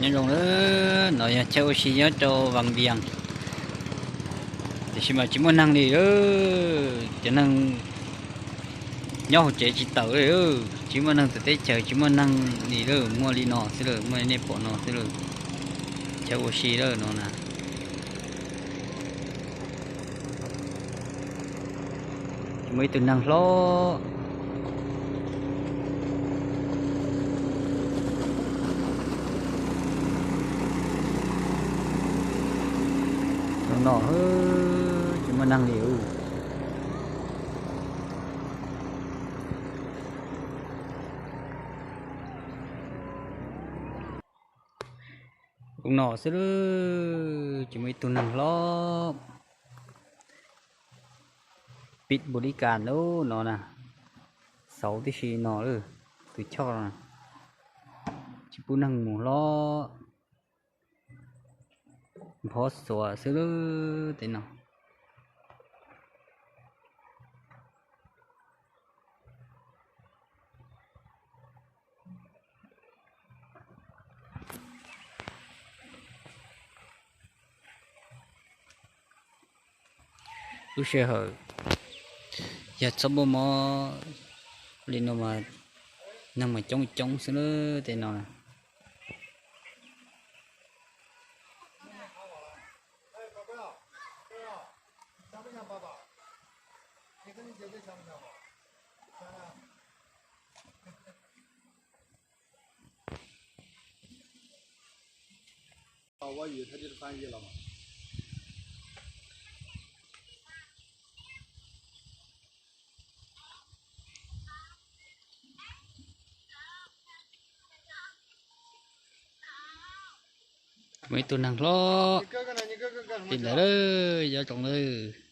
Nyob zoo, no yog chaw ua si nyob rau Vaj Vias, tiam sis mas tsis muaj neeg li lawm. Cov neeg nyob hauv tsev tsis tawm li, tsis muaj neeg tom teb chaws, tsis muaj neeg li lawm, muaj li no xwb lawm, muaj li nej pom no xwb lawm. Chaw ua si lawm no na. Tsis muaj ib tug neeg hlob. Zoo no, tsis muaj neeg li. Ua no xwb, tsis muaj ib tug neeg hlob. Pib npu li kas lub no na, xauv tib si no, tus choj no, tsis pub neeg mus hlob. Nphob xuav xwb lub tej no. Lub sij hawm yog txhob muaj mob li no mas neeg mas coob coob xwb lub tej no. Muaj ib tug neeg hlob tim ntawd, yob tsoom lawm.